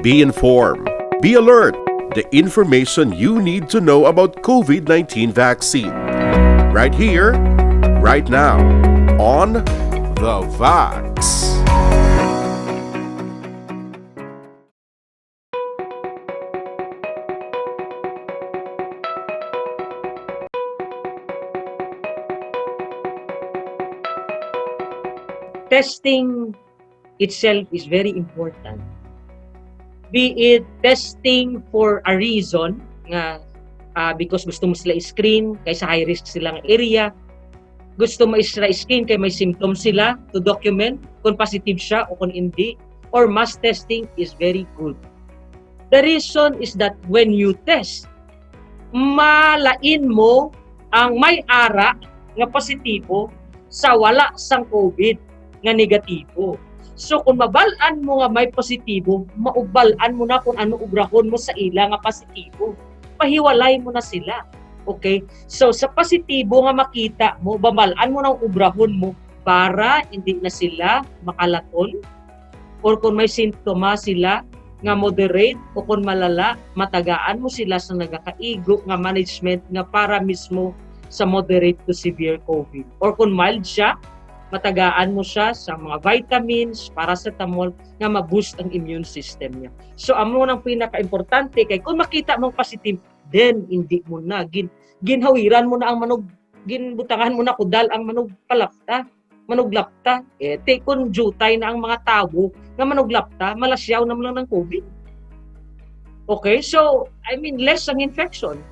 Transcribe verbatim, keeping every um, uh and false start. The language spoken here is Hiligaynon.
Be informed. Be alert. The information you need to know about COVID nineteen vaccine. Right here, right now, on The Vax. Testing itself is very important. Be it testing for a reason nga, ah, because gusto mo sila i-screen kay sa high risk sila nga area, gusto mo sila i-screen kay may symptoms sila to document kung positive siya o kung hindi, or mass testing is very good. The reason is that when you test, malain mo ang may ara nga positibo sa wala sang COVID nga negatibo. So kung mabal-an mo nga may positibo, maubal-an mo na kung ano ubrahon mo sa ila nga positibo. Pahiwalay mo na sila. Okay? So sa positibo nga makita mo, mabal-an mo na ang ubrahon mo para hindi na sila makalaton, or kung may sintomas sila nga moderate o kung malala, matagaan mo sila sa nagakaigo nga management nga para mismo sa moderate to severe COVID. Or kung mild siya, matagaan mo siya sa mga vitamins, paracetamol nga ma-boost ang immune system niya. So amo nang pinaka-importante kay kung makita mong positive, then hindi mo na gin ginhawiran mo na ang manog ginbutangan mo na kudal ang manog palapta, manog lapta. Eh, ti kun jutay na ang mga tawo nga manog lapta, malasyaw na man lang ng COVID. Okay, so I mean less ang infection.